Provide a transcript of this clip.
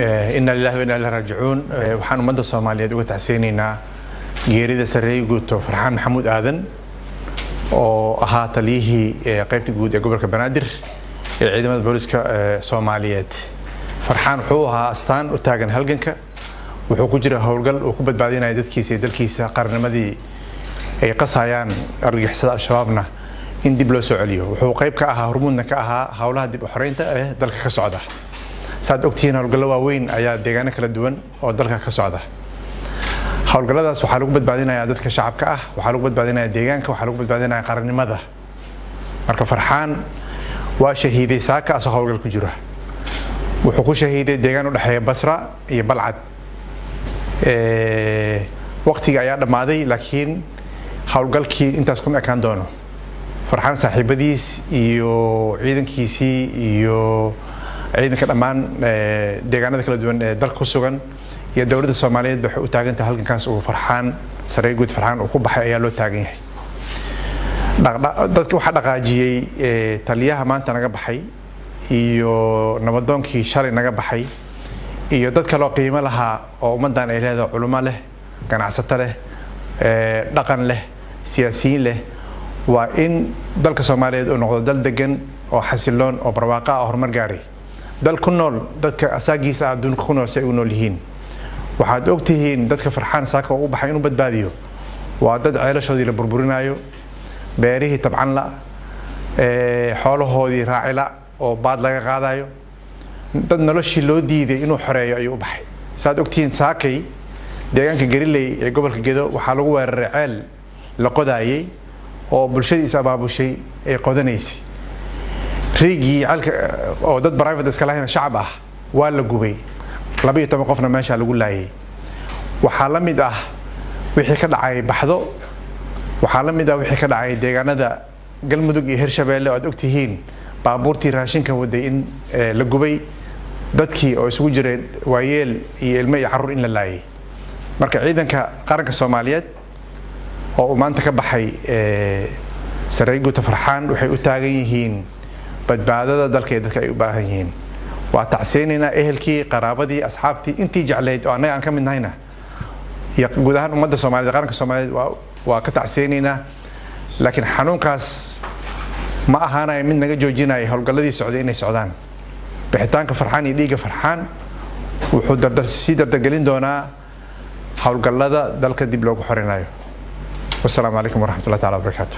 Inna lillahi wa inna ilaihi raajicuun. Waxaan ummadda Soomaaliyeed uga tacseynaynaa geerida sarreeye guuto Farxaan Maxamuud Aadan, oo ahaa taliyihii qaybta guud ee gobolka Banaadir ee ciidamada booliska Soomaaliyeed. Farxaan wuxuu ahaa astaan u taagan halganka. Wuxuu ku jira howlgal uu ku badbaadinaya dadkiisa iyo dalkiisa, qarannimadii ay qasayaan argagixisada Al-Shabaabna in dib loo soo celiyo. Wuxuu qayb ka ahaa, hormuudna ka ahaa howlaha dib u xoreynta ee dalka ka socda. Saad ogtihiin, howlgallo waaweyn ayaa deegaano kala duwan oo dalka ka socda. Howlgalladaas waxaa lagu badbaadinayaa dadka shacabka ah, waxaa lagu badbaadinayaa deegaanka, waxaa lagu badbaadinayaa qarannimada. Marka Farxaan waa shahiiday saaka asoo howlgal ku jira. Wuxuu ku shahiiday deegaan u dhexeeya Basra iyo Balcad. Waqtiga ayaa dhammaaday, laakiin howlgalkii intaas kuma ekaan doono. Farxaan saaxiibadiis iyo ciidankiisii iyo ciidanka dhammaan deegaanada kala duwan ee dalka ku sugan iyo dowladda Soomaaliyeed waxay u taagan tahay halgankaas uu Farxaan, sarreeye guud Farxaan, uu ku baxay ayaa loo taagan yahay. Dadka waxaa dhaqaajiyey taliyaha maanta naga baxay iyo nabadoonkii shalay naga baxay iyo dad kaloo qiimo lahaa oo ummaddan ay leedahay, culimo leh, ganacsato leh, dhaqan leh, siyaasiyiin leh. Waa in dalka Soomaaliyeed uu noqdo dal degan oo xasiloon oo barwaaqo ah oo horumar gaaray, dal ku nool dadka asaagiisa ah adduunka ku nool si ay u nool yihiin. Waxaad ogtihiin, dadka Farxaan saaka u baxay inuu badbaadiyo waa dad ceelashoodii la burburinaayo, beerihii tabcan la, xoolahoodii raacila oo baad laga qaadayo, dad noloshii loo diiday inuu xoreeyo ayuu u baxay. Saad ogtihiin, saakay deegaanka Gariley ee gobolka Gedo waxaa lagu weeraray ceel la qodaayey oo bulshadii is abaabushay ay qodanaysay. Riigii ceelka oo dad private iska lahayn, shacab ah, waa la gubay, 12 qofna meesha lagu laayay. Waxaa la mid ah wixii ka dhacay Baxdo, waxaa la mid ah wixii ka dhacay deegaanada Galmudug iyo Hirshabeelle oo aad ogtihiin baabuurtii raashinka waday in la gubay, dadkii oo isugu jiray waayeel iyo ilmo iyo carruur in la laayay. Marka ciidanka qaranka Soomaaliyeed oo uu maanta ka baxay sarreeye guuta Farxaan waxay u taagan yihiin badbaadada dalka iyo dadka ay u baahan yihiin. Waa tacseynaynaa ehelkii, qaraabadii, asxaabtii, intii jeclayd oo annaga aan ka mid nahayna iyo guud ahaan ummadda Soomaaliyeed. Qaranka Soomaaliyeed waa ka tacseynaynaa, laakiin xanuunkaas ma ahaanaya mid naga joojinaya howlgalladii socday inay socdaan. Bixitaanka Farxaan iyo dhiigga Farxaan wuxuu dardar sii dardargelin doonaa howlgallada dalka dib loogu xorinayo. Wasalaamu calaykum waraxmatullahi taala wabarakaatu.